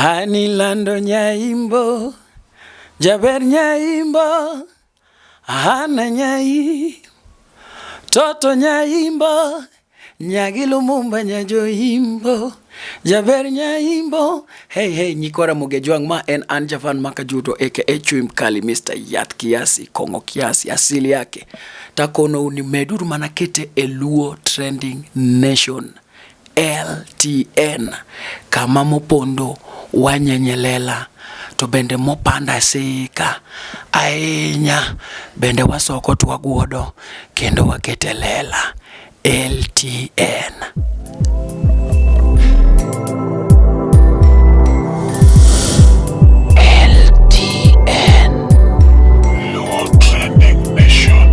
Anilando nyaimbo, jaber nyaimbo, Hana nyai, toto nyaimbo, nyagi Lumumba nyajoimbo, jaber nyaimbo. Hey hey, nyikwa Ramogi Ajwang' ma en an Javan Makajuto aka Chui Mkali, Mr. Yath Kiasi, Kong'o Kiasi, asili yake. Takonou ni meduru mana kete e Luo Trending Nation. LTN kama mopondo wanyenyelela to bende mopanda sika ahinya bende wasoko to waguodo kendo wakete lela LTN. LTN. Luo Trending Nation.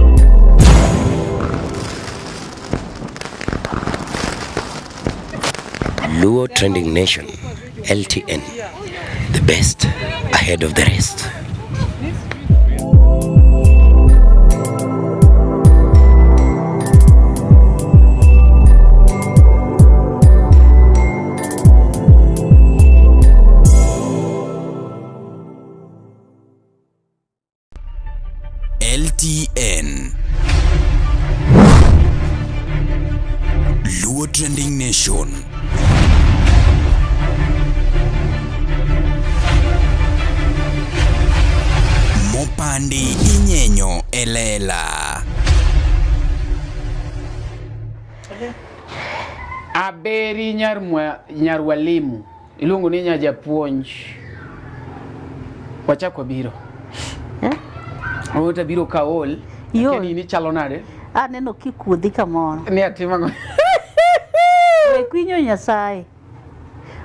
Luo Trending Nation, LTN, the best ahead of the rest. LTN Luo Trending Nation. Mopandi inyenyo elela. Aberi nyar mwa, nyar walimu Iluongo ni nya japuonj. Wachak wabiro. Eh? Owete biro ka ol. Iol. Akia ni in ichalo nade? Aneno kikuodhi kamoro. Ni atimo ang'o? We kwinyo Nyasaye.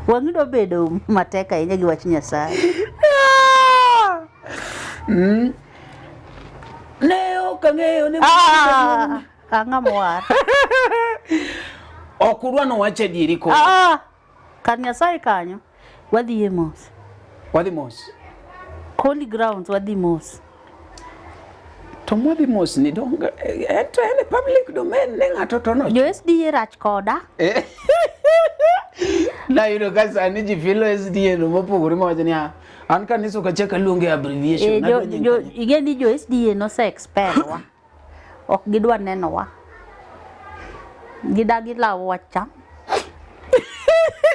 Wang'i dwa bedo matek ahinya gi wach Nyasaye. Mm. Ne ok ang'eyo ni Ah, ah, ng'ama war. Ok udwa nowach adieri koro. Ah, Kar Nyasaye kanyo wadhiye mos. Wadhi mos. Holy grounds wadhi mos. To mwadhi mos ni dong en to en e public domain ne ng'ato to no. Jo SDA rach koda. Eh. Nayudo ka sani ji filo SDA no mopogore mawacho niya an kanisa ok achak aluonge abbreviation. Eh, jo, jo, ing'e ni jo SDA nose expel wa. Ok gidwa nenowa. Gidagi lawowa cha.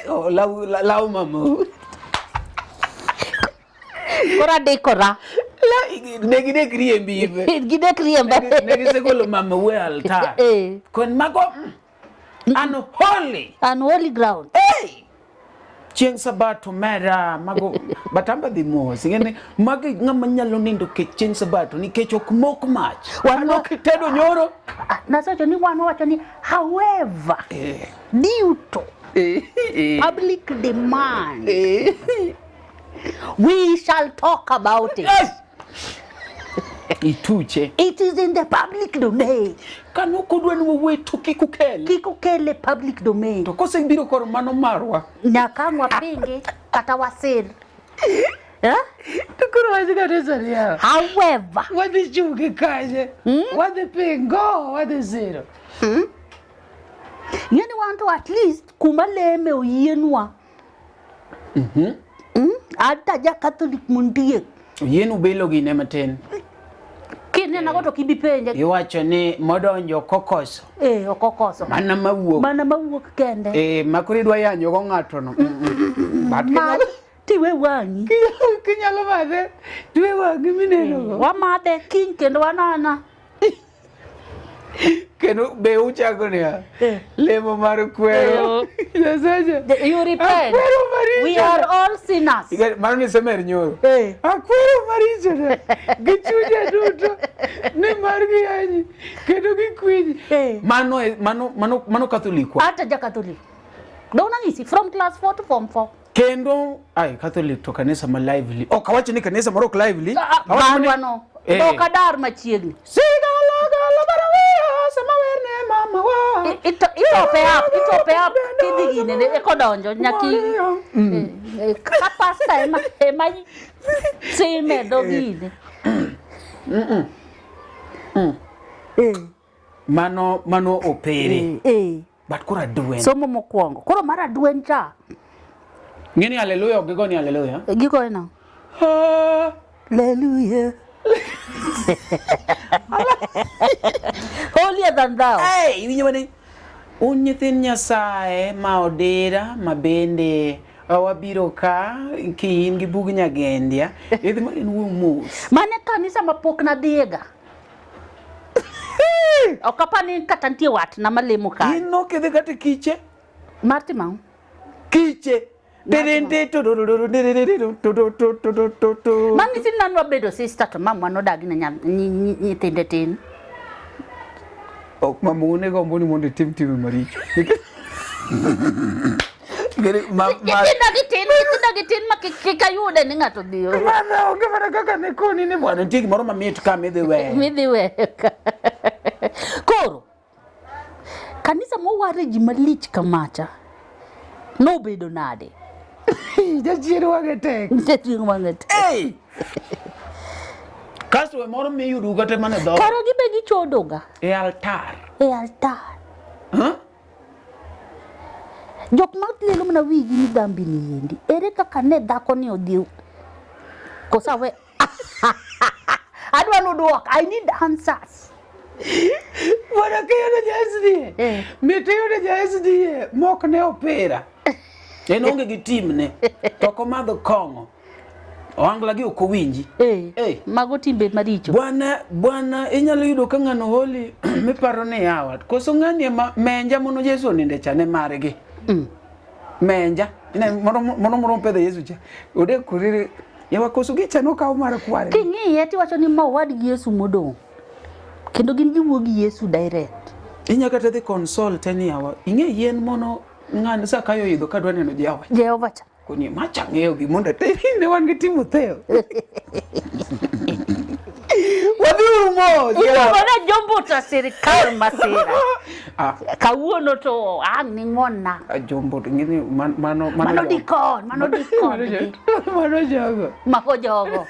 Oh, law, law mamau. Koro adikora. Ne gidek riembi. Gidek riemba. Ne gisegolo mamau e altar. Eh. Kon mago unholy. Unholy ground. Hey! Chieng' sabato mera mago batamba dhi mos ing'e magi ng'ama nyalo nindo kech chieng' sabato nikech ok mok mach wan ok tedo nyoro ah, nasewacho ni wan wawacho ni however eh. due to eh, eh. public demand eh. we shall talk about it yes. Ituche. It is in the public domain. Kano kodwa ni wawe to kik ukel. Kik ukel e public domain. To kosebiro koro mano marwa. Nyaka ang' wapingi kata wasir. Eh? To koro wach kanisa niya. However. Wadhi chunge kanye? Hmm? Wadhi pingo, wadhi siro. Hmm? Ng'eni wan to at least kuma leme oyienwa. Mhm. Mm? Ata ja Catholic mondiek. Oyienu belo gine matin. Kinena go to kibi penje. Iwacho ni modonjo kokoso. Eh, ok okoso. Mana mawuok. Mana mawuok kende. Eh, ma koro idwa yanyo go ng'ato no. Mm, mm. But tiwe wang'i. Kinyalo madhe, tiwe wang'i mineno go. Eh, wamadhe kiny kendo wanana. Kendo be uchako niya eh. lemo mar kwero eh. Nyasaye. You repent. Akwero maricho. We are all sinners. Mano ni semer nyoro. Eh. Akwero maricho na gi chunya duto ni mar giyanyi kendo gikwinyi. Eh. Mano mano mano mano Catholic wa. Ata ja Catholic. Dong nang'isi from class 4 to form 4. Kendo ai Catholic to kanisa ma lively. Ok awach ni kanisa moro ok lively. Ah, ah, Awacho ni- Marwa no. Eh. Ok adar machiegni. Sigalagala barawia sama werne mama wa. Itope up, itope up kidhi gine ne eko donjo nyaki. Mm. Eh, eh, Ka pasta ema ema sime dho gine. Eh, Mano mano opere. eh. But koro adwen. Somo mokwongo. Koro mar adwen cha. Ng'eni haleluya ok gigo ni haleluya. Gigoyo nang'o? Hallelujah. Holier than thou. Hey, iwinjo mane? Un nyithind Nyasaye ma odira ma bende wabiro ka ki in gi bug nyagendia idhi ma in wuo mos. Mane kanisa ma pok nadhiyega. Ok apar ni kata nitie watna malemo kanyo. In nok idhi kata kiche. Mar timo ang'o? Kiche. Mang'isi ni nanwa bedo sister to mamwa nodagi ne nyithinde tin. Ok mamou ne gombo ni mondo itim timbe maricho. Nyithinda gi tin, nyithinda gi tin ma kik ayude ni ng'ato dhi. Mano onge mana kaka ne koni ni bwana nitie gimoro mamit ka midhi weyo. Midhi weyo ka. Koro kanisa moware ji malich kamacha nobedo nade? Jachien wang'e tek. Jachien wang'e tek. Hey! Kasto we moro miyudo kata mana e dhoot. Kara gibe gichodoga. E altar. E altar. Huh? Jok ma lielo mana wigi ni dhambi ni endi. Ere kaka ne dhako ni odhi kosa we Adwa nudwok. I need answers. Bwana kiyudo ja SDA. Eh. Mit iyudo ja SDA mok ne opira. En onge gi timne. To ok omadho kong'o. Ohangla gi ok owinji. Eh. Eh. Mago timbe maricho. Bwana, bwana inyalo yudo ka ng'ano holi miparo ni yawa. Koso ng'ani ema menja mono Yesu oninde cha ne margi. Menja. Ine moro moro moro pedho Yesu cha. Ode kuriri yawa koso gicha nokaw mar kware. King'iye tiwacho ni ma owadgi Yesu modong'. Kendo gin giwuo gi Yesu direct. Inya kata dhi consult ni yawa. Ing'e yien mono ng'ani Zakayo oidho kadwa neno Jehova. Jehova cha. Koni macha ng'eyo gi mondo ateri ne wan gi Timotheo. Wadhiuru mos. Iluongo ne jombo to sirikal masira. Ah, Kawuono to ang' ni ng'wonna. ah, jombo to ng'eni mano Mano jogo. dikon, mano dikon. Mano jogo. Mago jogo.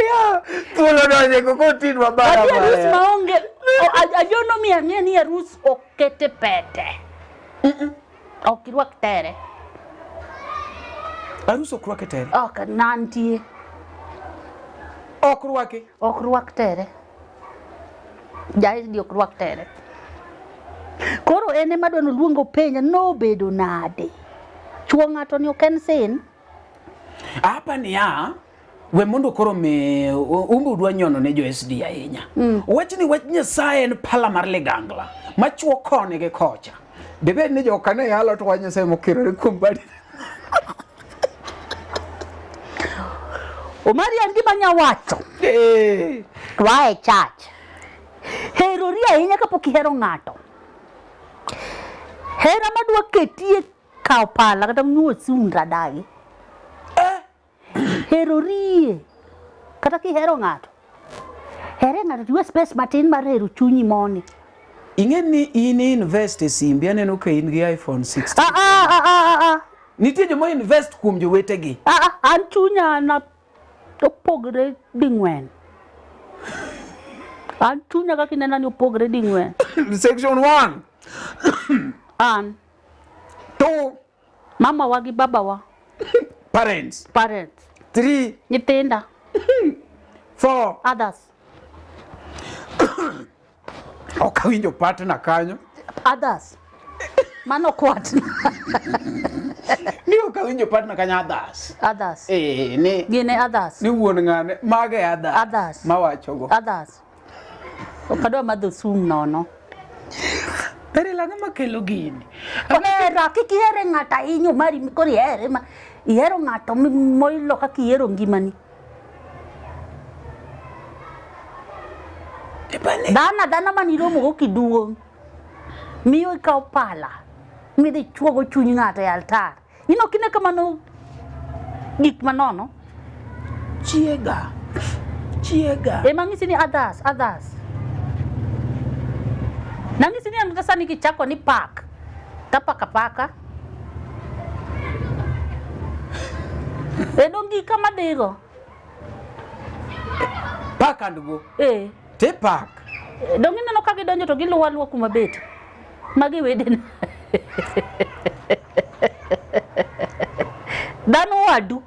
Ya, thuolo donje koko tinwa bara Adhi arus bara. maonge. Ajono mi ang'e ni arus okete pete. Ok irwak tere. Arus ok rwake tere. Ok nantie. Ok rwake. Ok rwak tere. Jaesdi ok rwak tere. Koro en ema dwa noluongo penja nobedo nade? Chuo ng'ato ni ok en sin. Apa niya, we mondo koro mi umbe udwa nyono ne jo SD ahinya. Wach ni wach Nyasaye en pala mar ligangla machuo koni gi kocha. Dibed ni joka ne yalo to wach Nyasaye mokirore kuom badi. Omari an gima nya wacho. Eh. Wa e church. Herori ahinya kapok ihero ng'ato. Hera madwa ketie kawo pala kata nyuo sundra dagi. Herorie. Kata kihero ng'ato. Here ng'ato tiwe space matin mar hero chunyi moni. Ing'e ni in invest e simbi aneno ka in gi iPhone 16. Ah, ah, ah, ah, ah. Nitie joma invest kuom jowetegi. Ah, ah, an chunya na opogre ding'wen. An chunya kaka inena ni opogre ding'wen. Section 1, An 2, mama wa gi baba wa parents, parents 3, nyithinda 4. others Ok awinjo partner kanyo. others mano kwat Ni ok awinjo partner kanyo others. others Eh, ni gin e others ni wuon ng'ane mage others. Others. Mawachogo. others ok adwa madho sum nono Ere lang'o makelo gini? Ohera kik ihere ng'ato ahinya mari koro ihere ma ihero ng'ato moilo kaka ihero ngimani. Dhano adhana mane iromogo kiduong' miyo ikawo pala midhi chuogo chuny ng'ato e altar. In ok ine kamano gik manono? Chiega. Chiega. Ema ng'isi ni others, others. Nang'isi ni an kata sani kichako ni pak, tapaka paka. E dong' gika madhigo. Park and go. Eh. Te park. Dong' ineno ka gidonjo to giluwo aluwa kuma bet. Magi wedena. Dhano wadu.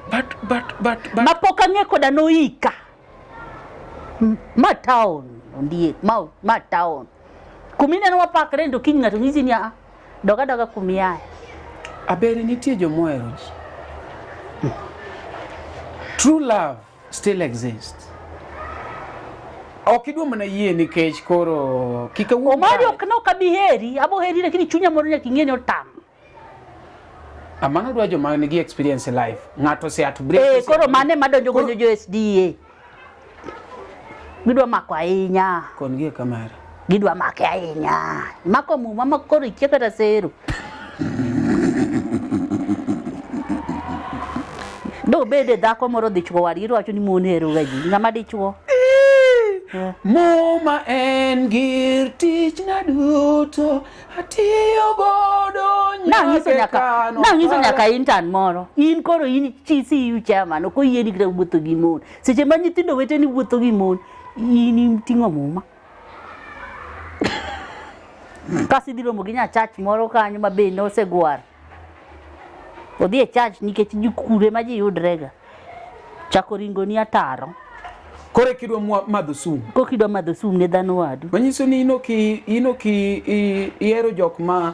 But Mapok ang'e koda noika. Ma town, ondiek, ma town. Kumineno wapakre to kiny ng'ato nyisi ni a dog adoga kumiaye. Aberi nitie jomohero ji. True love still exists. Ok idwa mana yie nikech koro kik awuo Omari marach. ok nok abi heri, abo heri lakini chunya moro nyaka ing'e ni otam. Ah, mano dwa joma nigi experience e life. Ng'ato ose at break. Eh, koro mane madonjo gonyo jo SDA. Gidwa mako ahinya. Kon gi e kamera. Gidwa make ahinya. Mako muma ma koro ikia kata sero. Do bede dhako moro dhi chuo wadgi to wacho ni mon hero ga ji. Ng'ama dichuo? Muma en gir tichna duto atiyo godo Nang'iso nyaka nang'iso nyaka intern moro. In koro in chi CU chairman ok oyieni kata wuotho gi mon. Seche ma nyithindo weteni wuotho gi mon, in iting'o muma. Kasto idhi romo gi nya church moro kanyo ma be nosegwar. Odhi e church nikech ji kure ma ji yudrega. Chako ringo ni ataro. Koro kidwa madho sum. Kok idwa madho sum ne dhano wadu. Manyiso ni in ok ihero jok ma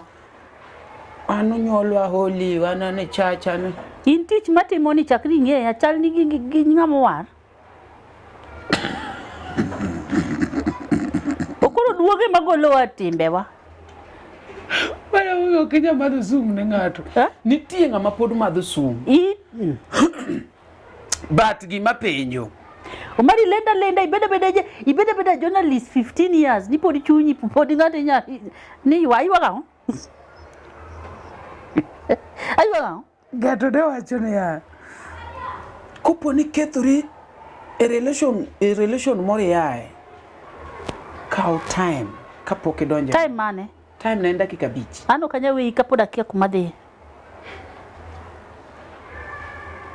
an onyuolwa holy, wan an e church, an In tich matimo ni chakri ing'eya chal ni gi ng'ama owar. Okoro duoge magolowa timbewa. Mana ok inyal madho sum ne ng'ato. Eh? Nitie ng'ama pod madho sum. But gima penjo. Omari lenda lenda ibeda beda ibeda beda journalist 15 years ni pod chunyi pod ng'ato inya ni ywa ywa ang'o? Aywa ang'o? Ng'ato ne wacho niya, kopo ni kethori e relation moro iaye, kaw time kapok idonjo. Time mane? Time ne en dakika 5. An ok anyal weyi kapod akia kuma adhiye.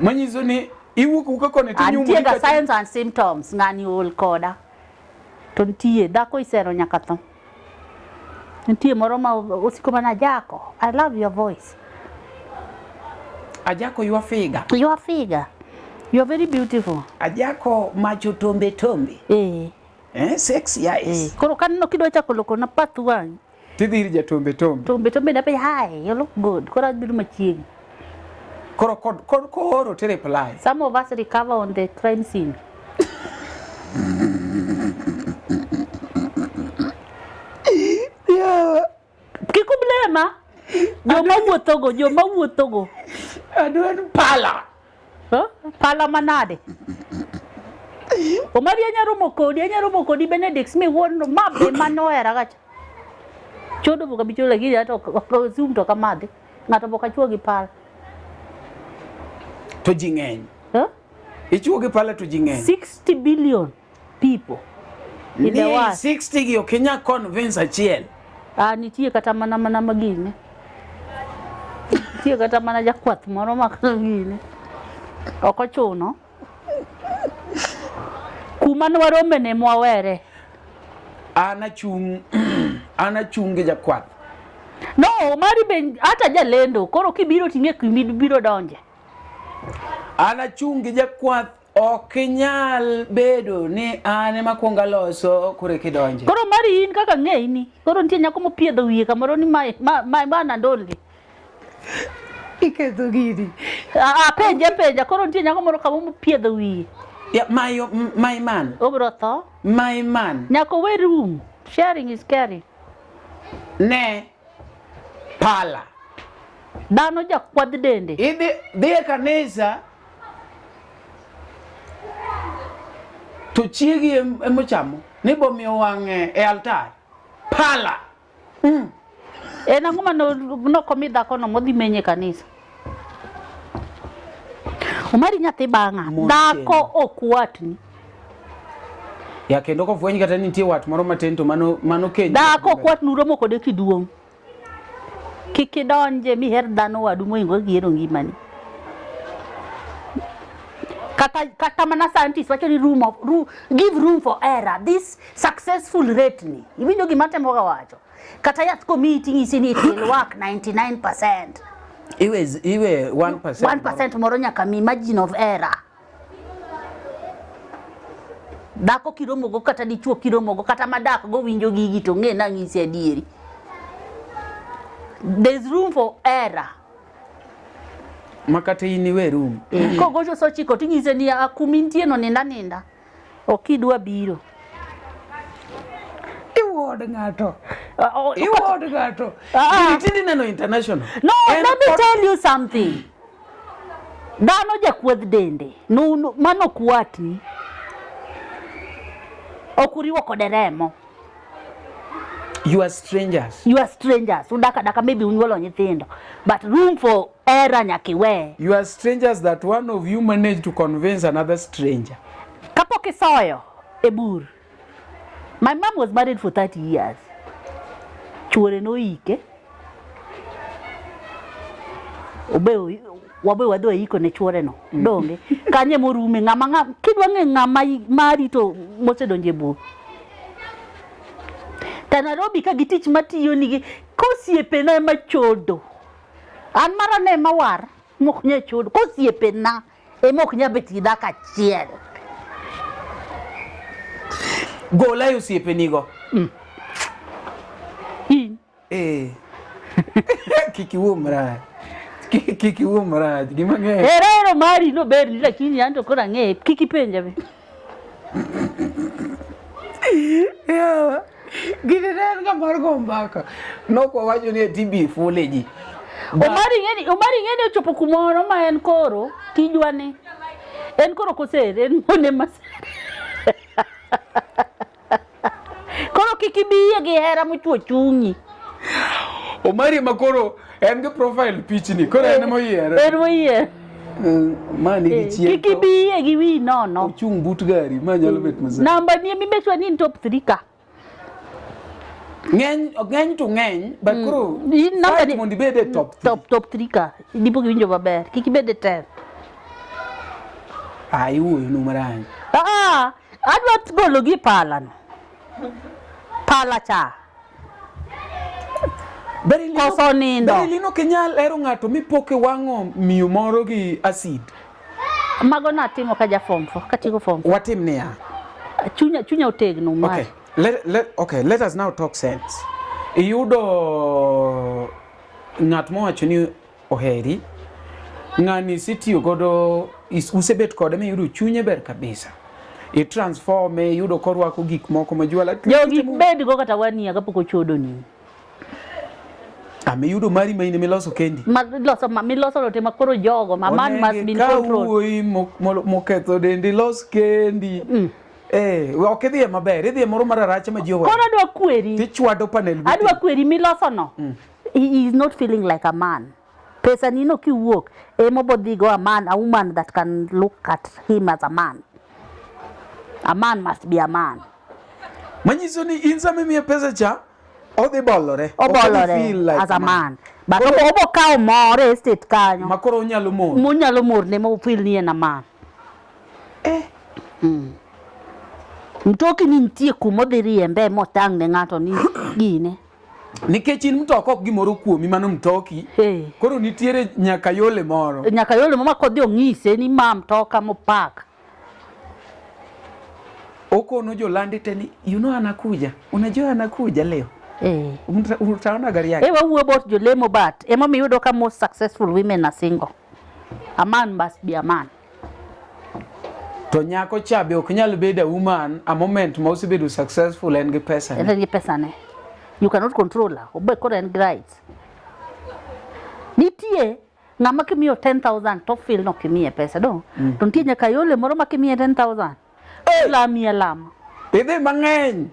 Manyiso ni iwuok wuoka koni to inyumo Antie ga signs and symptoms ng'ani ol koda. To nitie dhako isero nyaka tho. Nitie moro ma osiko mana Ajako. I love your voice. Ajako your figure. Your figure. You are very beautiful. Ajako macho tombe tombe. Eh. Sexy eyes. Koro kaneno kidwa chako loko na path wang'i. Tidhi ir jatombe tombe. Tombe tombe na pe hi, you look good. Koro abiro machiegni. Koro kod kooro to reply. Some of us recover on the crime scene. Yeah. Kik ublema. Joma wuothogo, joma wuothogo. Adwaro pala. Huh? Pala manade. Omari anya romo kodi, anya romo kodi Benedict mi wuon ma be manohera kacha. Chodo boka bicho lakini hata ok zoom to kamadhi. Ng'ato boka chuo gi pala. To ji ng'eny. Huh? Ichuo gi pala to ji ng'eny. 60 billion people in the world. 60 gi ok inyal convince achiel. Ah, nitie kata mana magine. Nitie kata mana jakwath moro ma gine. Ok ochuno. Kuma ne warome ne mwawere. An achung' gi jakwath. No, Omari be hata jalendo, koro kibiro ting'e kumibiro donje. An achung' gi jakwath, ok inyal bedo ni an ema kuongo aloso koro eka idonje. Koro Omari in kaka ng'eyi ni, koro nitie nyako mopiedho wiye kamoro ni ma nandolni. Iketho gini. Penja penja, koro nitie nyako moro kamo mopiedho wiye. Yeah, my man. Obro tho. My man. Nyako we room. Sharing is caring. Ne pala. Dhano jakwadh dende. Idhi dhi e kanisa to chiegi emochamo ni bomiyo wang'e e altar. Pala. En ang'o ma nokomi dhakono modhi menye kanisa? Omari nyathi bang'a. Dhako ok watni. Ya kendo kofweny kata ni nitie wat moro matin to mano keny. Dhako ok watni uromo kode kiduong'. Kik idonje miher dhano wadu mohingo kihero ngimani. Kata mana scientist wacho ni give room for error. This successful rate ni. Iwinjo gima atemo ga wacho. Kata yath komiyi ting'isi ni it will work 99%. Iwe iwe 1%. 1% moro nyaka mi margin of error. Dhako kiromogo kata dichuo kiromogo kata madak go winjo gigi to ng'e nang'isi adieri. There's room for error. Makata in iwe room. Kogocho sa 9 ting'ise ni "Ah, kumi intie no ninda ninda. Ok idwa biro. Iwuod ng'ato. Ah, oh, Iwuod ng'ato. Ah, ah. Gini tinde neno international. No, En let me pod- tell you something. Dhano jakuodh dende. No, no, mano ok watni. Ok uriwo kode remo. You are strangers. You are strangers. Udak adaka maybe unyuolo nyithindo. But room for error nyaka iwe. You are strangers that one of you managed to convince another stranger. Kapok isoyo e bur. My mom was married for 30 years. Chuore noike. Obe wabe wadhi waiko ne chuore no. Donge. Kanye morume ng'ama ng'a kidwa ng'e ng'ama mari to mosedonjo e bur. To Nairobi ka gi tich matiyo nigi kosiepena ema chodo. An mara ne ema war mok nyal chodo. Kosiepena ema ok nyal bet gi dhako achiel. Gola e osiepenigo. In. Eh. Kik iwuo marach. Kik iwuo marach. Gima ng'eyo. Hera hero mari no berni lakini anto koro ang'eye kik ipenja be. Yeah. Gini ne en ga mar go mbaka. Nok wawacho ni ati bi fule ji. Omari ng'eni Omari ng'eni ochopo kumoro ma en koro tijwa ni en koro koser en mon ema ser. Koro kik ibiye gi hera mochuo chunyi. Omari ma koro en gi profile pichni koro en moyiero. En moyiero. Ma nigi chien. Kik ibiye gi wi nono. Ochung' but gari ma nyalo bet maser. Namba ni emi make sure ni in top 3 ka. Ng'eny ng'eny to ng'eny but koro In namba fight ni mondo ibed e top 3. top 3 ka. Dipo kiwinjo maber. Kik ibed e 10. Ah, iwuoyo nu marach. Ah, adwa golo gi pala no. Pala cha. Koso nindo. Berylin ok inyal hero ng'ato mipok iwang'o miyo moro gi acid. Mago natimo ka ja form 4, katieko form 4. Watim niya. Chunya otegno mar. Okay. Okay, let us now talk sense. Iyudo ng'at mowacho ni oheri, ng'ani isetiyo godo, usebet kode miyudo chunye ber kabisa. I transforme, iyudo korwako gik moko ma jwala. Jogi bed go kata wania kapok ochodo ni. Amiyudo mari ma in miloso kendi. Ma loso ma miloso no te ma koro jogo ma man must be in control. Ka wuoyi moketho dendi los kendi. Eh, ok idhiye maber, idhiye moro mar aracha ma ji oweyo. Koro adwa kweri. Tichwado panel. Adwa kweri miloso no. He is not feeling like a man. Pesa ni no kiwuok emo bodhigo a man, a woman that can look at him as a man. A man must be a man. Manyiso ni in sama imiye pesa cha odhi bolore. Obolore like as a man. But obo kawo more e estate kanyo. Ma koro onyalo mor. Monyalo morne mo feel ni en a man. Eh. Mtoki ni nitie kumodhi riembe motang' ne ng'ato ni gine. Nikech in mtoka ok gimoro kuomi mano mtoki. Hey. Koro nitiere nyaka yole moro. Nyaka yole moro ma kodhi ong'ise ni ma mtoka mopak. Okono jolandi te ni you know anakuja. Unajua anakuja leo. Eh. Utaona gari yake. Eh, wawuoyo about jolemo but emomiyo iyudo ka most successful women are single. A man must be a man. To nyako cha be ok nyal bedo a woman a moment ma osebedo successful en gi pesa ne. En gi pesa ne. You cannot control her. Obe koro en gi rights. Nitie ng'ama kimiyo 10,000 to feel no kimiye pesa do. To nitie nyaka yole moro ma kimiye 10,000. Lami alama. Idhi mang'eny.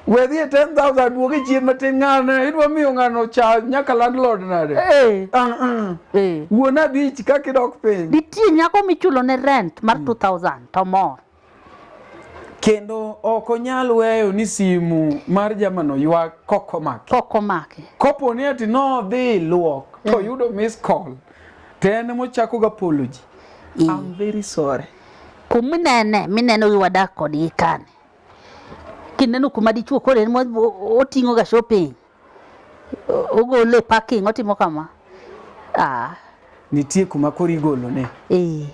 We dhi e 10,000 duogi chien matin ng'ane idwa miyo ng'ano cha nyaka landlord nade. Eh. Eh. Wuon abich kaka idok piny. Nitie nyako michulo ne rent mar 2,000 to mor. Kendo ok onyal weyo ni simu mar jamano ywak kok omake. Kok omake. Kopo ni ati nodhi luok to yudo miss call to en emochako ga apology. I'm very sorry. Kuminene mineno gi wadak kodgi kani. Kineno kuma dichuo koro en oting'o ga shopping. Ogole parking otimo kama. Ah. Nitie kuma koro igolone. Eh.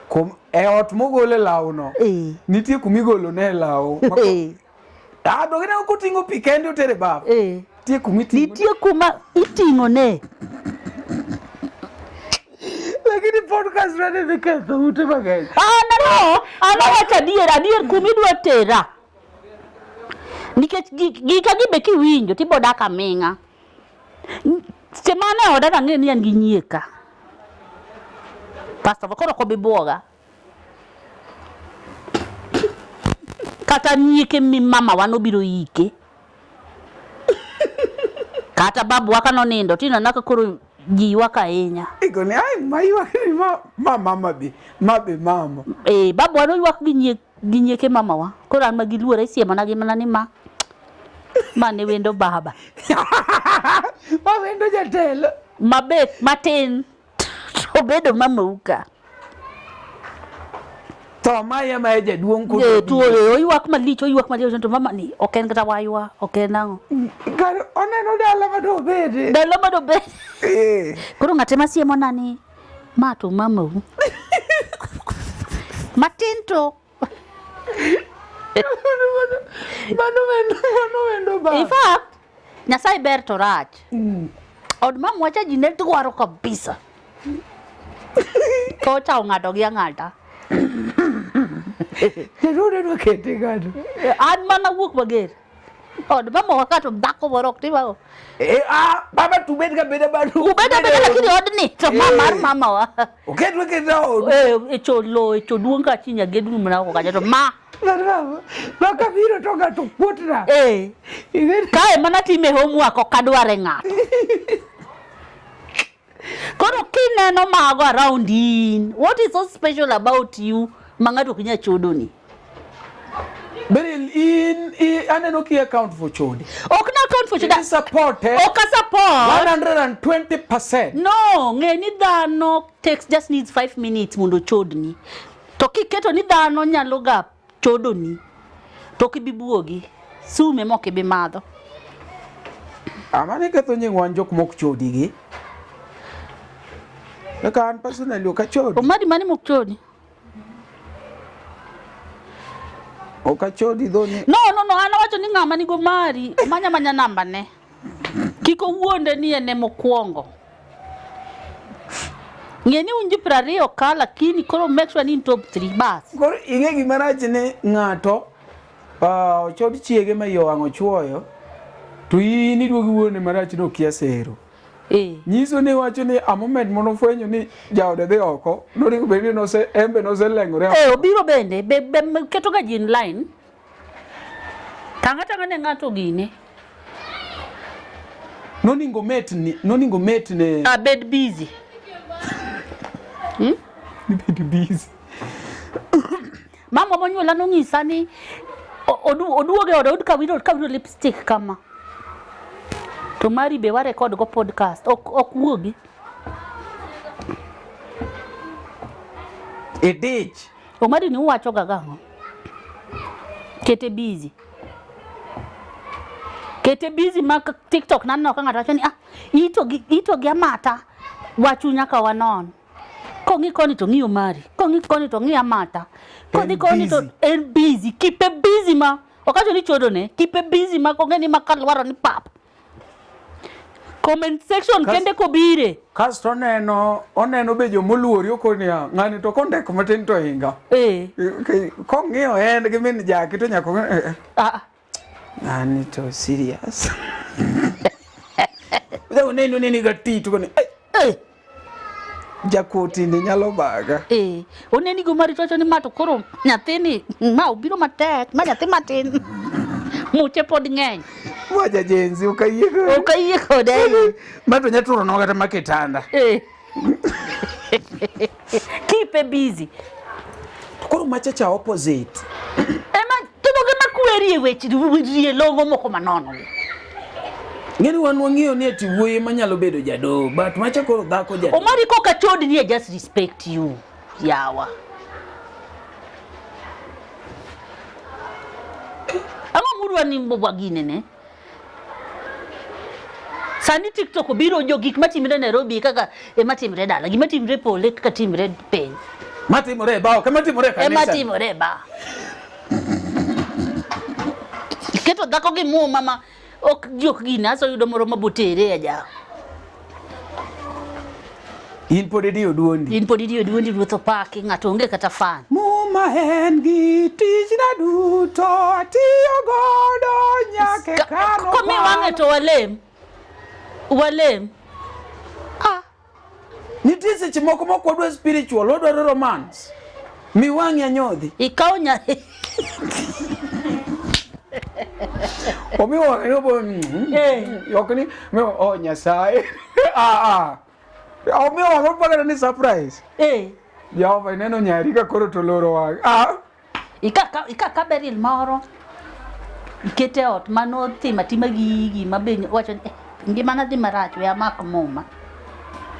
Kum, e ot mogole lawno. Eh. Nitie kuma igolone e law. Eh. Ah, donge ne ok oting'o pi kende otere baf. Eh. Nitie kuma iting'o. Nitie kuma iting'one. Lakini podcast rani dhi ketho ute mang'eny. Ah, no, no. An awacho adier, adier kuma idwa tera. Nikech gika gi be kiwinjo tibo dak aming'a. Seche ma an e oda to ang'eyo ni an gi nyieka. Pastor, koro ok obi buoga. Kata nyieke mi mamawa nobiro ike. Kata babuwa ka nonindo tineno ka koro ji ywak ahinya. Igone ai ma ywak ni ma ma mama bi ma be mama. Eh, babuwa noywak gi nyiek gi nyieke mamawa. Koro an ma giluora isiemona gi mana ni ma ma ne wendo baba. Ma wendo jatelo. Mabet matin to obedo mamau ka. Tho ma ema e jaduong' kod Eh, to oywak malich, oywak malich to mama ni ok en kata waywa, ok en ang'o. Kar oneno dala ma dobede. Dala ma dobede. Eh. Koro ng'ate ma siemona ni ma to mamau. Matin to Mano wendo, mano wendo ba. In fact, Nyasaye ber to rach. Od mamwa cha ji ne dwaro kabisa. Kocha ong'ado gi ang'ada. Jaduong' ne dwa kete ng'ato. An mana wuok mager. Od mamawa ka to dhako moro ok tim ang'o. Eh, ah, baba to ubed ga beda bado. Ubed abeda lakini odni to ma mar mamawa. Oketwe keta od. Eh, e cho lo e cho duong' ka chinya geduru mana oko kacha to ma. Mar mama. Ma kabiro to ng'ato kuotna. Eh. Ing'e- Kae mana time homework ok adware ng'ato. Koro kineno mago around in, what is so special about you ma ng'ato ok nyal chodoni? Beryl, in, in aneno ki account for chode. Ok na account for choda. I support eh? Ok a support. 120%. No, ng'e ni dhano takes just needs 5 minutes mondo ochodni. To kiketo ni dhano nyalo ga chodoni, to ok ibi buogi. Sume mok ibi madho. Amane ketho nying wan jok mok chodi gi. Kaka an personally ok achodi. Omari mane mok chodi? Ok achodi dho ni. No, no, no, an awacho ni ng'ama nigo mari, omanya manya namba ne. Kik owuonde ni en emokwongo. Ng'e ni un ji 20 ka lakini koro make sure ni in top 3 bas. Koro ing'e gima rach ni ng'ato ochod chiege ma iye owang' ochuoyo to in iduogo iwuone marach ni okia sero. Eh. Nyiso ni wacho ni a moment mane ofwenyo ni jaode dhi oko noringo bed ni nose en be noseleng'ore Eh, obiro bende be, be keto ga ji in line. Tang'a tang'a ne ng'ato gine. Noningo met ni noningo met ne Abed busy. Bed busy. Mama monyuola nonyisa ni oduoge ode oyud ka wiro lipstick kama. To mari be wa record go podcast ok ok wuogi. Idich. Omari ni uwacho ga gang'o? Kete busy. Kete busy ma TikTok naneno ka ng'ato wacho ni ah ito gi amata wachu nyaka wanon. Kong'i koni to ng'i Omari, kong'i koni to ng'i amata. Kodhi koni to en busy, keep e busy ma. Ok awacho ni chodo ne, keep e busy ma kong'e ni ma kalwaro ni pap. Comment section kende kobire. Kasto oneno oneno be jomoluori okoni niya ng'ani to kondeko matin to hinga. Eh. Kong'iyo en gi min jaki to nyaka ong'e eh. Ah. Ng'ani to serious. Udhi uneno nini ga ti to koni. Eh. Jakoti ni nyalo baga. Eh, oneni go maricho wacho ni ma to koro nyathini ma obiro matek, ma nyathi matin. Muche pod ng'eny. Ma jajenzi ok ayie kode. Ok ayie kode. Ma to nyaturo no kata ma kitanda. Eh. Keep e busy. Koro macha cha opposite. Ema to donge makweri e weche rie longo moko manono. Ng'eni wan wang'iyo ni ati wuoyi manyalo bedo jadoo, but macha koro dhako jadoo. Omari koka chodi ni I just respect you. Yawa. Ang'o mudwa ni mbwa gine ne? Sani TikTok obiro jo gik matimre Nairobi kaka ema timre dala, gima timre pole kaka timre piny. Matimore e bao, kama timore e Ema kanisa. timore e bar. Iketo dhako gi muma ma ok ji ok gini aso yudo moro mabotere e ajawa. In pod idiyo duondi. In pod idiyo duondi ruoth opaki ng'ato onge kata fan. Muma en gi tichna duto atiyo godo nyaka e kano Komi wang'e to walem. Walem. Ah. Nitie seche moko mok wadwa spiritual, wadwaro romance. Mi wang'i anyodhi. Ikaw nya Omi wang'i obo. Eh. Ok ni mi oh Nyasaye. Ah ah. Omi wang'e opakata ni surprise. Eh. Jehova ineno nyari ka koro to loro wang'e. Ah. Ika ika kaberil moro. Ikete e ot mano timo atima gi gima be wacho ni eh, ngimana dhi marach we amak muma.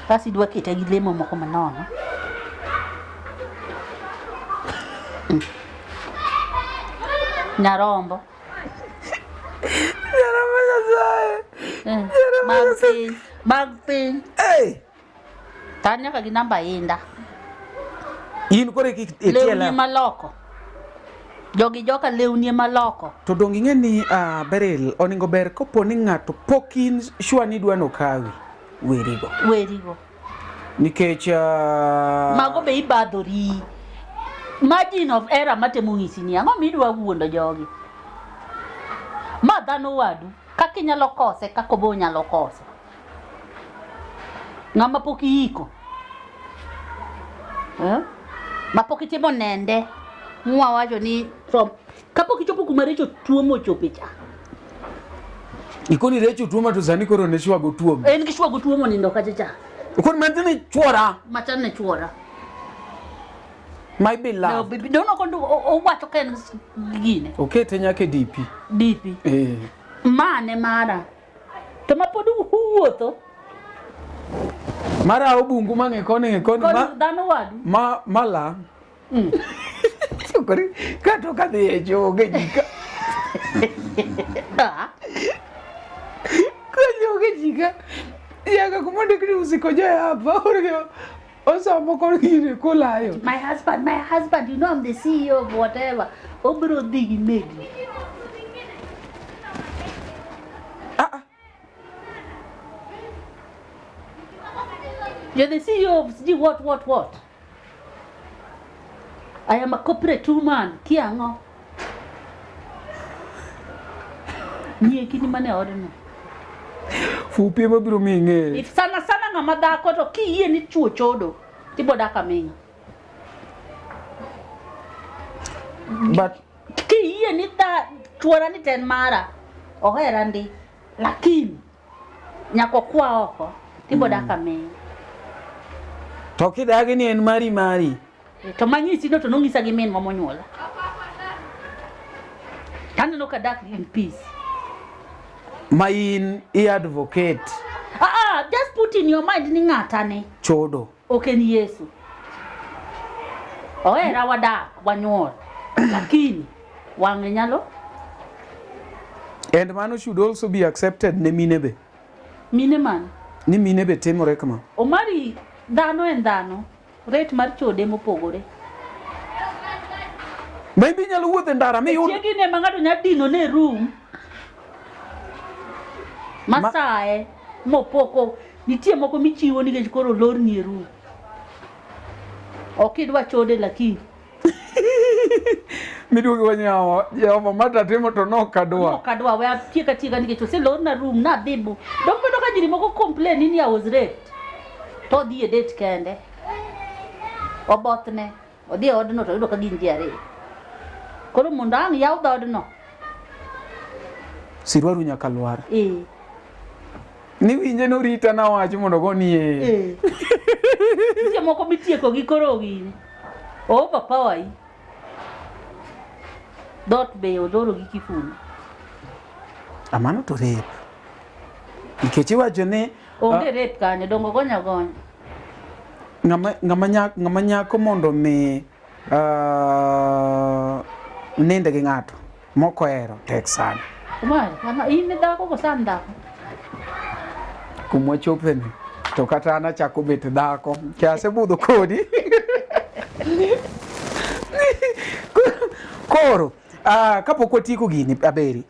Bas idwa kete gi lemo moko manono. Nyarombo. Nyarombo Nyasaye. Eh, mag piny, mag piny. Hey. Tan nyaka gi namba inda. In koro itie Lewni maloko. Jogi joka lewni maloko. To donge ing'e ni Beryl oningo ber kopo ni ng'ato pok in sure ni idwa nokawi werigo. Werigo. Nikech Mago be ibadhori. Margin of error matemo nyisi ni ang'o midwa wuondo jogi. Ma dhano wadu kaka inyalo kose kaka obo onyalo koso. Ng'ama pok iiko. Eh? Ma pok itimo nende. Mwa wacho ni from kapok ichopo kuma richo tuo mochope cha. Ikoni recho tuo to sani koro ne shwago tuo. En gi shwago tuo monindo kacha cha. Ikoni mantini chuora. Machan ne chuora. My beloved. No, baby, don't know owacho ka en gine. Okete nyaka e DP. DP. Eh. Mane mara. To ma pod uwuotho. Mara obungu mang'e koni ng'e koni ma dhano wadu. Ma mala. Kori kato kadhi e choo onge ji ka. Ah. Kacho onge ji ka. Nyaka kuma ondik ni usikojoe hapa. Osomo kor gini kolayo. My husband, you know I'm the CEO of whatever. Obiro dhi gi megi. Ah. You're the CEO of sijui what, what, what. I am a corporate woman. Kia ang'o? Nyieki ni mane odno. Fupi ema biro miyi ing'e. If sana sana ng'ama dhako to kiyie ni chuo chodo tibo dak aming'a. But kiyie ni dha chuora ni ten mara ohera ndi lakini nyaka okwa oko tibo dak aming'a. To kidagi ni en mari mari. To manyisi no to nong'isa gi minwa monyuola. Taneno ka dak in peace. Ma in i advocate. Ah, ah, just put in your mind ni ng'ata ni. Chodo. Ok en Yesu. Ohera wadak, wanyuol. Lakini wang'e nyalo. And mano should also be accepted ne mine be. Mine man. Ni mine be timore kama. Omari dhano en dhano. Rate mar chode mopogore. Maybe inyalo wuotho e ndara miyud. Chiegi ne ma ng'ato nyalo dino ne room. Masaye mopoko nitie moko michiwo nikech koro olorni e room. Ok idwa chode lakini. Miduogo iwacho ni Jehova ma tatimo to nok adwa. Nok adwa we atiek atieka nikech oselorna room nadhi bu. Dok bedo ka nyiri moko complain ni I was raped. To odhi e date kende. Obothne. Odhi e odno to oyudo ka gin ji ariyo. Koro mondo ang' yaw dhoodno. Sirwaru nyaka lwar. Eh. Niwinje norita nawacho mondo ogoni eh. Eh. Nitie moko mitieko gi koro gini. Overpower yi. Dhoot be oloro gi kiful. Amano to rape. Nikech iwacho ni onge rape kanyo, dongo gonya gonya. Ng'ama nyako mondo mi ninde gi ng'ato mok ohero tek sana. Omar, ng'ama in dhako koso an dhako? Kuma wachopeni to kata an achako bet dhako ke asebudho kodi. Koro kapok watieko gini Aberi.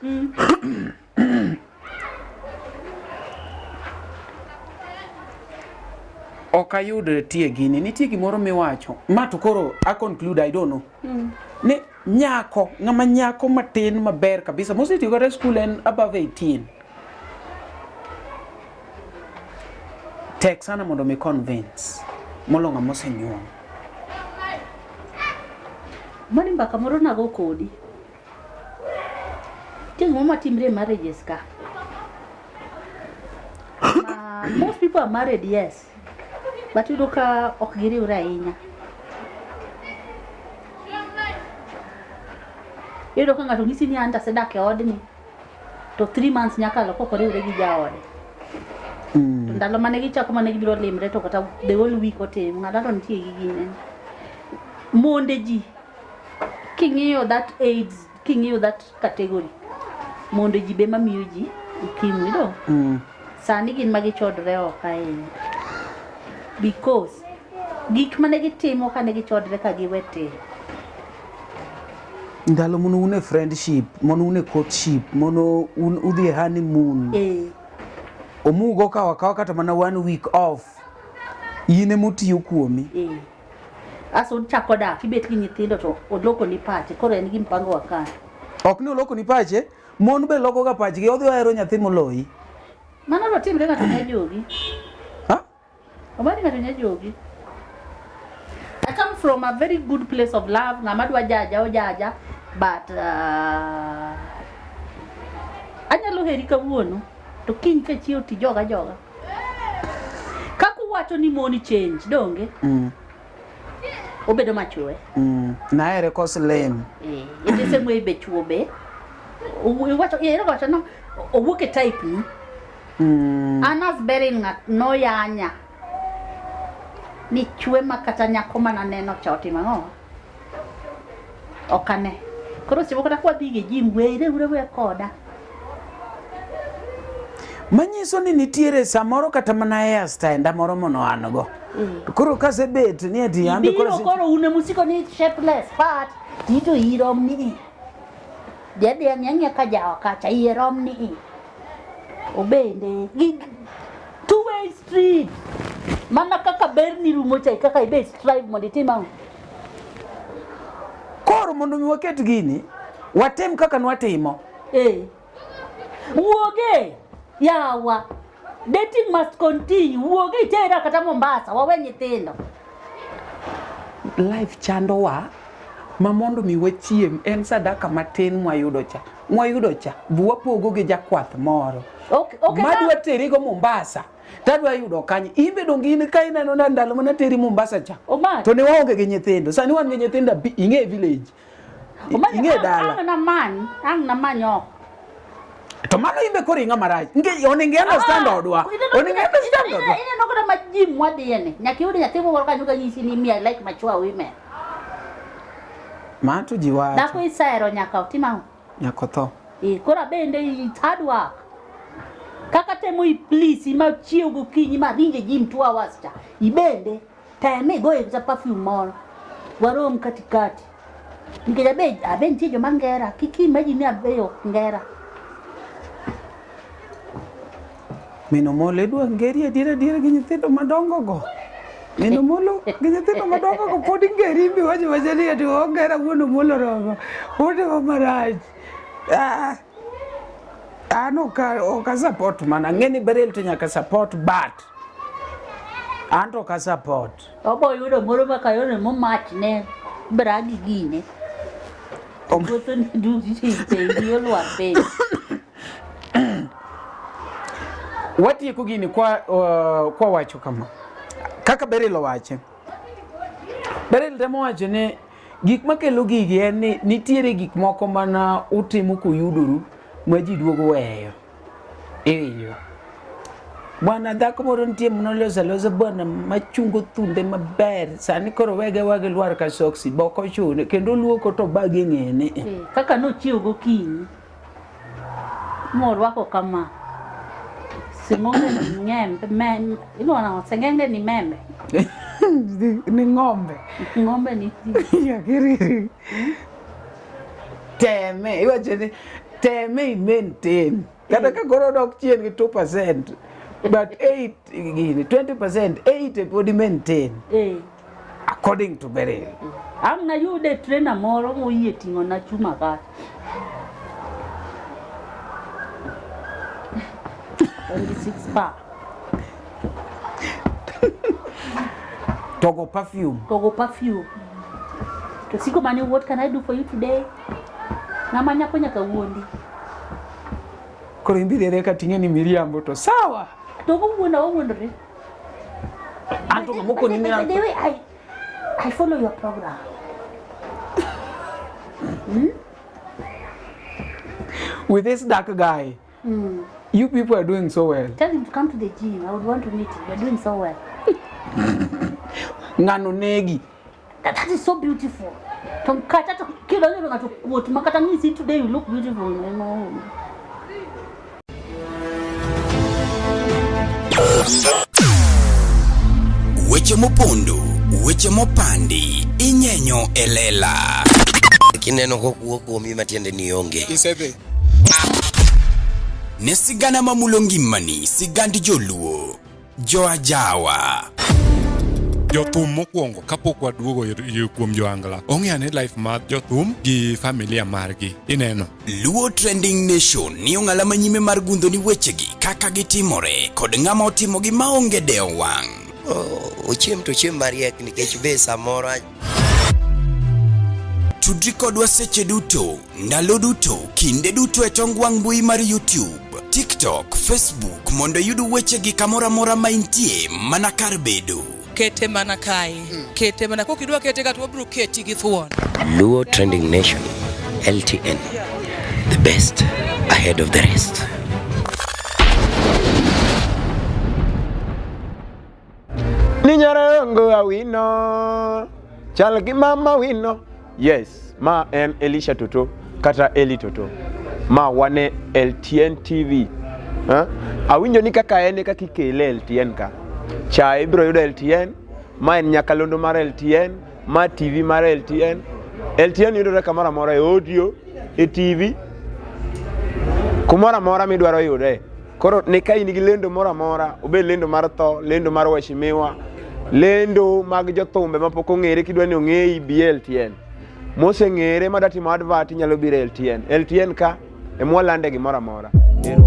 Ok ayud tie gini, nitie gimoro miwacho ma to koro a conclude, I don't know. Ni nyako, ng'ama nyako matin maber kabisa mosetiyo kata school en above 18 tek sana mondo mi convince molo ng'ama osenyuom. Mani mbaka moro nago kodi. Nitie gimoro matimre e marriages ka. Ma, most people are married, yes. But iyudo ka ok giriwre ahinya. Iyudo ka ng'ato nyisi ni an to asedak e odni to 3 months nyakalo kok oriwre gi jaode. To ndalo mane gichako mane gibiro limre to kata the whole week otim, ng'ato to nitie gi gine. Monde ji king'iyo that AIDS, king'iyo that category, monde ji be mamiyo ji ukimwi do. Sani gin ma gichodre oko ahinya. Because gik mane gitimo kane gichodre ka giwe timo. Ndalo mono un e friendship, mono un e courtship, mono un udhi e honeymoon. Omugo kawo akawa kata mana one week off. In ema otiyo kuomi. Aso uchako dak, ibet gi nyithindo to oloko ni pache, koro en gi mpango wa kando. Ok ni oloko ni pache, mon be loko ga pachgi, odhi ohero nyathi moloyi. Mano to timre ng'ato nya jogi. Ha? Omari ng'ato nya jogi. I come from a very good place of love, ng'ama dwa jaja ojaja, but anyalo heri kawuono to kiny kachiew tijoga joga. Kaka uwacho ni mon change, donge? Obedo machwe. Nahere koslim. In the same way be chuo be. Iwacho, iwacho no, owuok e type ni. An as Beryl ng'at noyanya. Ni chwe ma kata nyako mananeno cha otimo ang'o? Ok ane. Koro seche moko kata kwadhi gi gym, were ure we koda. Manyiso ni nitiere samoro kata mana hairstyle moro mono an go. To koro kasebet ni ati an be koro Ibiro koro un emusiko ni shapeless fat, tito irom ni. Dhi adhiya ng'i ang'iya ka jawa kacha, iye rom ni. Obende gi two way street. Mana kaka berni rumo cha e kaka ibe strive mondo itim ang'o? Koro mondo mi waket gini, watim kaka nwatimo. Wuoge yawa. Dating must continue. Wuoge itera kata Mombasa, wawe nyithindo. Life chandowa ma mondo mi wachiem en sadaka matin mwayudo cha. Mwayudo cha, bu wapogo gi jakwath moro. Okay, okay, Madwa terigo Mombasa. Tadwa yudo kanye. In be donge in ka ineno na ndalo mana teri Mombasa cha. Omar. To ne waonge gi nyithindo. Sani wan gi nyithindo ing'e village. Omar, Ing'e dala. Ang' namany, ang' namany oko. To mano in be koro ing'ama marach. Nikech onego i understand odwa. Onego i understand odwa. Ineno kata ma gym wadhiye ni. Nyaka iyud nyathi moro kanyo ka nyisi ni me I like mature women. Ma to ji wacho. Dhako isero nyaka otim ang'o? Nyaka otho. Koro abende it's hard work. Kaka temo i please ma chiew gokinyi ma ringe gym 2 hours cha. Ibende teme igoye kata perfume moro. Warom katikati. Nikech abe nitie joma ngera, kik imagine ni abe ok ngera. Min Omolo idwa ngeri adier adier gi nyithindo madongo go. Min Omolo gi nyithindo madongo go pod ingeri miwacho wacha ni ati ongera wuon Omolo romo. Utimo marach. An ok a support mana. Ang'e ni Beryl to nyaka support but an to ok a support. Obo yudo moro ma kayone momach ne bra gi gine. Wuotho ni dugi pengi olwar piny. Watieko gini kwa wacho kama. Kaka Beryl owache. Beryl temo wacho ni gik makelo gigi en ni nitiere gik moko mana utimo kuyudoru ma ji duogo weyo. Iwinjo? Bwana dhako moro nitie manoloso alosa bwana machungo thunde maber. Sani koro wege wage lwar ka soksi be ok ochune kendo oluoko to bag e ng'eye. Kaka nochiew gokinyi morwako kama. Sing'onge ni ng'embe, mem, iluongo nang'o? Seng'enge ni membe. Ni ng'ombe. Ng'ombe ni Yakiriri. Teme, iwacho ni teme i maintain. Kata ka koro odok chien gi 2%, but 8 gini 20%, 8 pod i maintain. Eh. According to Beryl. Ang' nayude trainer moro moyie ting'ona chuma kacha. En gi six pack. Togo perfume. Togo perfume. To siko mani what can I do for you today? Ng'ama nyako nyaka wuondi. Koro in bidhi adhiya ka ting'e ni miriambo to sawa. To kowuonda wawuondore. Anto ng'ama okoni ni By the way, I follow your program. With this dark guy. You people are doing so well. Tell him to come to the gym. I would want to meet him. You're doing so well. Ng'ano negi. That is so beautiful. To kata to kidonjo to ng'ato kuot ma kata ng'isi today you look beautiful. No. Weche mopondo, weche mopandi, inyenyo e lela. Kineno kokuo kuomi matiende ni onge. Isedhi. Ne sigana mamulo ngimani, sigand joluo, joajawa. Jothum mokwongo kapok waduogo kuom joangla ong'e ane life mar jothum gi familia margi ineno. Luo Trending Nation ni ong'ala manyime mar gundho ni wechegi kaka gitimore kod ng'ama otimogi maonge dewo wang'. Ochiem to ochiem mariek nikech be samoro Tudri kodwa seche duto, ndalo duto, kinde duto e tong wang' mbui mar YouTube, TikTok, Facebook mondo iyud wechegi kamoro amora ma intie mana kar bedo. Kete mana kae. Kete mana kok idwa kete ka to wabiro keti gi thuon. Luo Trending Nation, LTN, the best ahead of the rest. Ni nyarongo awino chal gi mama wino. Yes, ma en Elisha Toto kata Eli Toto. Ma wane LTN TV. Ha? Awinjo ni kaka en e kaka ikele LTN ka. Chae ibiro yudo LTN, ma en nyakalondo mar LTN, ma TV mar LTN. LTN yudore kamoro amora e audio, e TV, kumoro amora midwaro yude. Koro ne ka in gi lendo moro amora, obed lendo mar tho, lendo mar waheshimiwa, lendo mag jothumbe mapok ong'ere kidwa ni ong'eyi bi e LTN. Moseng'ere madwa timo advert inyalo biro e LTN. LTN ka ema walande gimoro amora. Ero.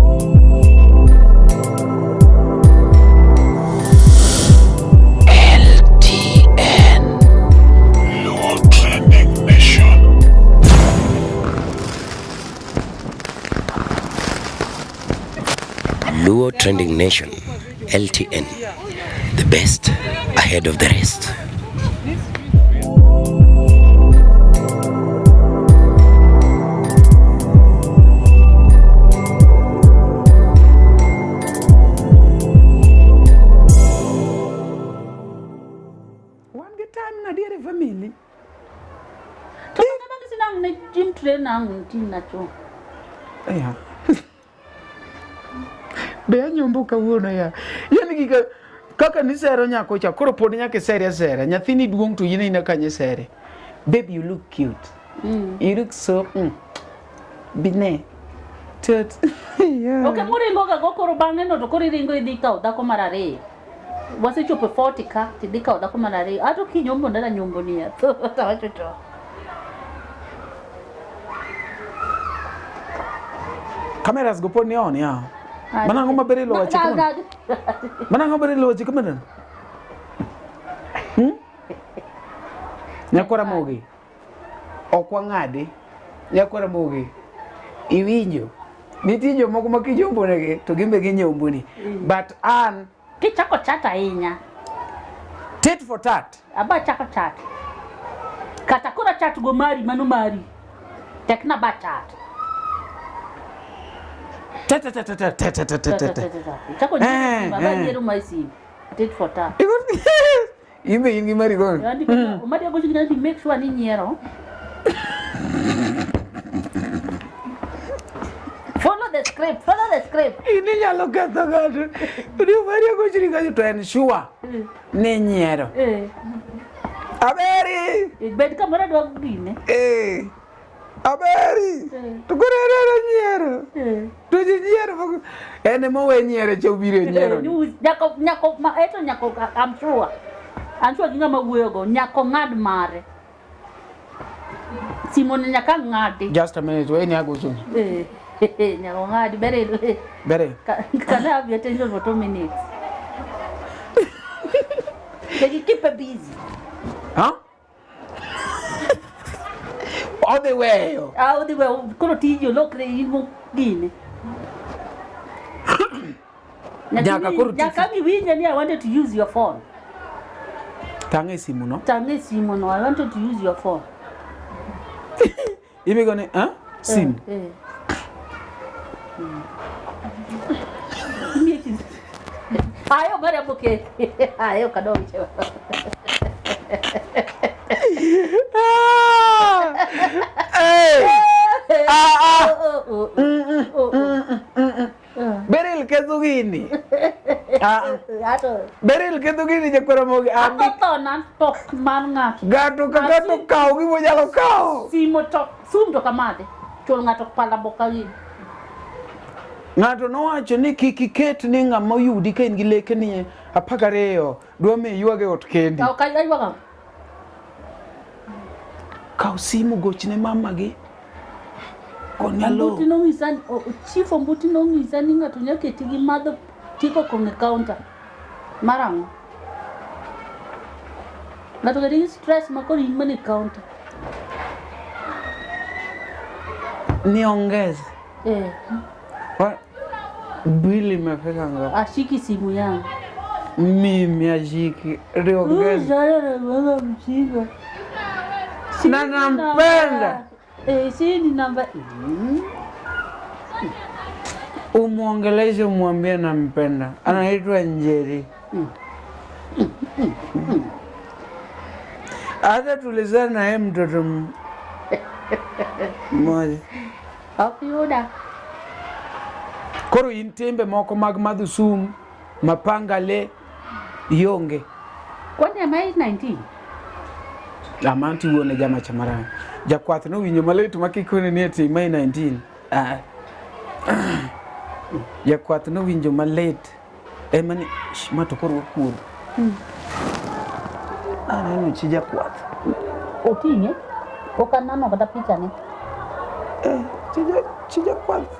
Luo Trending Nation. Luo Trending Nation, LTN, the best ahead of the rest. Wan gi time na diere family. To kata ng'isi nang' ne gym trainer ang' ting'na chuma. Yeah. Be anyombo kawuono ya. Yani gika kaka nisero nyako cha koro pod nyaka isere asera. Nyathini duong' to in ina kanye sere. Baby you look cute. You look so Bine. Tut. Yeah. Ok muringo ga go koro bang'e no to koro iringo idhi kawo dhako mar ariyo. Wasechopo 40 ka tidhi kawo dhako mar ariyo. Ato kinyombo ndara nyombo ni ya. To wacho to. Cameras go pod ni on ya. Mana ang'o maber ilo wacho kamano? Mana ang'o maber ilo wacho kamano? Nyakwara Ramogi. Ok wang'adi. Nyakwara Ramogi. Iwinjo. Nitie jomoko ma kijombonegi to gin be ginyomboni. But an Kichako chat ahinya. Tit for tat. Aba chako chat. Kata koro chat go mari mano mari. Tekna ba chat. Ta ta ta ta ta ta ta ta ta ta. Chako Eh, nyiero aba eh. nyiero mar simu. Tit for tat. In be in gi mari go. Omari agocho gi make sure ni nyiero. Follow the script. Follow the script. In inyalo ketho ng'ato. Ni Maria gochni kanyo to en sure ni nyiero. Eh. Aberi. Bed kamoro dwa gine. Eh. Aberi. To koro en ero nyiero. To ji nyiero. En ema owe nyiero cha obiro e nyiero. News nyako nyako ma eto nyako I'm sure. I'm sure gi ng'ama wuoyogo nyako ng'ad mare. Simone nyaka ng'adi. Just a minute, we ni agochoni. Eh, nyako ng'adi bere. Bere. Can I have your attention for 2 minutes? Can you keep her busy? Huh? Odhi weyo. Ah, odhi weyo. Koro tiji olokre in mo gine. Nyaka koro tiji. Nyaka giwinje ni I wanted to use your phone. Tang' e simu no. Tang' e simu no. I wanted to use your phone. Ibigo ni, huh? Simu. Eh, eh. Ayo mara boke. Ayo kadonjo. Hey! Ah, ah. Beryl ketho gini. Ah. Beryl ketho gini jakwara mogi. Abi. Ato na tok mar ng'ato. Gato ka gato kawo gima onyalo kawo. Simo to sum to kamadhe. Chul ng'ato pala boka gini. Ng'ato nowacho ni kik iket ni ng'ama oyudi ka in gi lekeni 12 dwa mi iywag e ot kendi. Ok aywaga. Kaw simu gochne mamagi. Koni alo. Ombuti nong'isa chief Ombuti nong'isa ni ng'ato nyaka keti gi madho tiko kong e counter. Mar ang'o? Ng'ato keti gi stress ma koro in mana e counter. Niongeze. Eh. Bili imefika ngapi? Ashiki simu yangu. Mimi ashiki. Niongeze. Sana mjinga. Na nampenda. Eh, si ni namba. Umwongeleshe umwambie nampenda. Anaitwa Njeri. Hata tulizaa na yeye mtoto mmoja. Ok yuda. Koro in timbe moko mag madho sum, mapanga le, ionge. Kwani am I 19? Amanti wuone jamacha marang. Jakwath nowinjo malit ma kikone ni ati mae 19. Ah. Jakwath nowinjo malit. Ema ni ma to koro wakuodho. Aneno chi jakwath. Oting'e? Pok aneno kata pichane. Eh, chi jakwath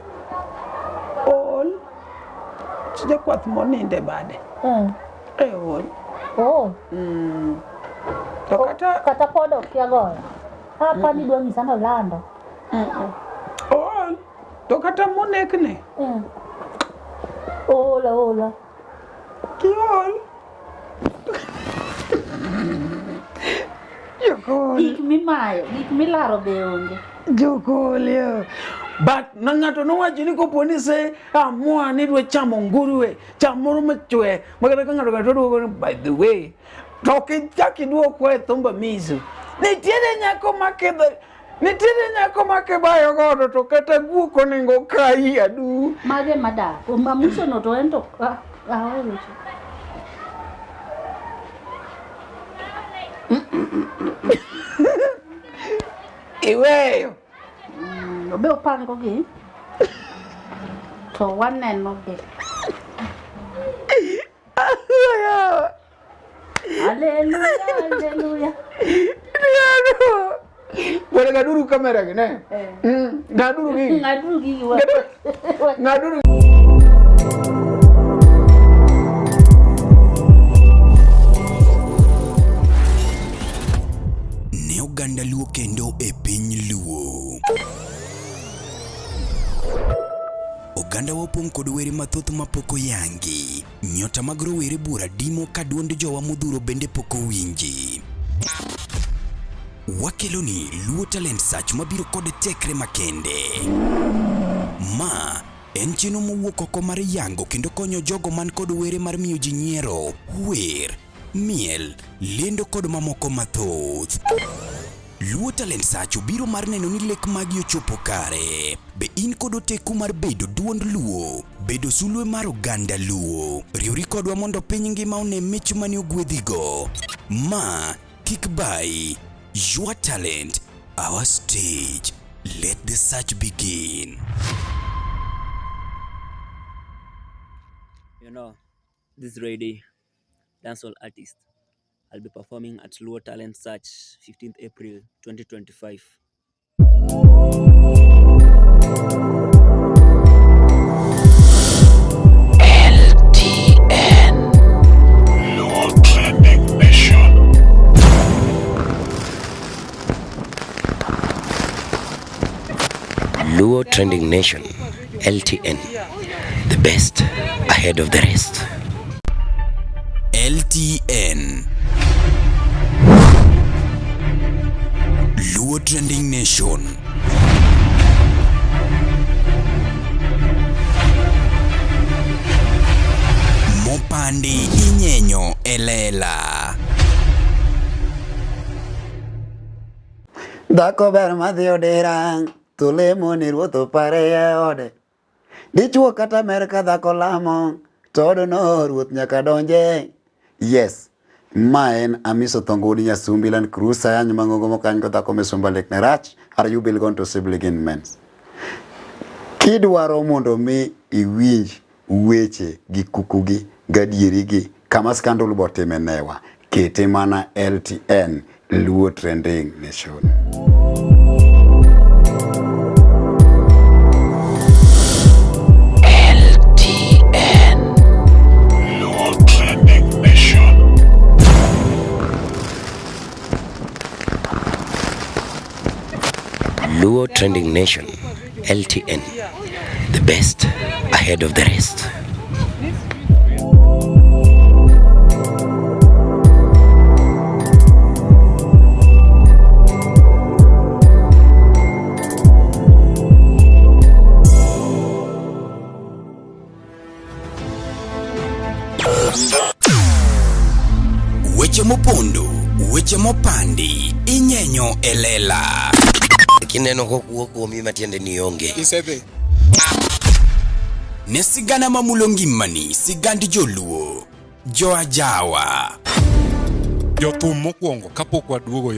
ool. Chi jakwath moninde bade. Eh, ool. Oh. To kata kata pod okia goyo. Hapa ni dwa nyisa nolando. Ool. To kata monekne. Ola ola. Kiol. Jokol. Gik mimayo, gik milaro be onge. Jokol yo. But na ng'ato nowacho ni kopo ni se amua ni dwa chamo nguruwe, cham moro machwe, ma kata ka ng'ato kata duogo ni by the way, to ok ichak iduokwa e thumba miso. Nitiere nyako makidho, nitiere nyako makibayo godo to kata guok onego kayi adu. Mage madak. Amuso no to en to ah, ah, weche. Iweyo. Obe opango gi. To waneno gi. Haleluya, haleluya. Were ng'aduru kamera gi ne. Ng'aduru gigi. Ng'aduru gigi. Ng'aduru. Ne oganda Luo kendo e piny Luo. Oganda wa opong' kod were mathoth mapok oyangi. Nyota mag rowere buora dimo ka duond jowa modhuro bende pok owinji. Wakeloni Luo Talent Search mabiro kod tekre makende. Ma en chenro mowuok oko mar yango kendo konyo jogo man kod were mar miyo ji nyiero, wer, miel, lendo kod mamoko mathoth. Luo Talent Search obiro mar neno ni lek magi ochopo kare. Be in kod oteku mar bedo duond Luo, bedo sulwe mar oganda Luo? Riwri kodwa mondo piny ngima one mich mane ogwedhigo. Ma kik bayi. Your talent, our stage. Let the search begin. You know, this lady, dancehall artist, I'll be performing at Luo Talent Search 15th April 2025. LTN. Luo Trending Nation. Luo Trending Nation, LTN. The best ahead of the rest. LTN. Luo Trending Nation. Mopandi inyenyo elela. Dhako ber madhi odera, to lemo ni ruoth opare e ode. Dichuo kata mer ka dhako lamo, to odno ruoth nyaka donje. Yes, ma en Amiso Thongo wuod Nyasumbi Land Cruiser ayany mang'ongo mokany go dhako misumba lek ne rach are you bill gone to sibling mens. Kidwaro mondo mi iwinj weche gi kukugi gadierigi kama scandal botime newa kete mana LTN Luo Trending Nation. LTN. Luo Trending Nation. Luo Trending Nation, LTN. The best ahead of the rest. Weche mopondo, weche mopandi, inyenyo e lela. Kineno kokuo kuomi matiende ni onge. Isedhi. Ne sigana mamulo ngimani, sigand joluo, joajawa. Jothum mokwongo kapok waduogo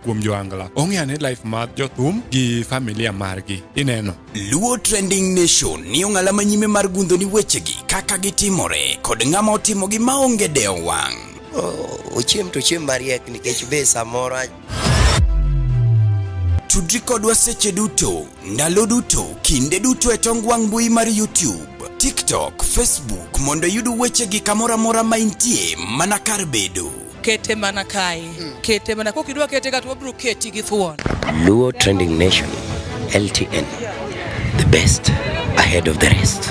kuom joangla ong'e ane life mar jothum gi familia margi ineno. Luo Trending Nation ni ong'ala manyime mar gundho ni wechegi kaka gitimore kod ng'ama otimogi maonge dewo wang'. Ochiem to ochiem mariek nikech be samoro Tudri kodwa seche duto, ndalo duto, kinde duto e tong wang' mbui mar YouTube, TikTok, Facebook mondo iyud wechegi kamoro amora ma intie mana kar bedo. Kete mana kae. Kete mana kokidwa kete ka to wabiro keti gi thuon. Luo Trending Nation, LTN. The best ahead of the rest.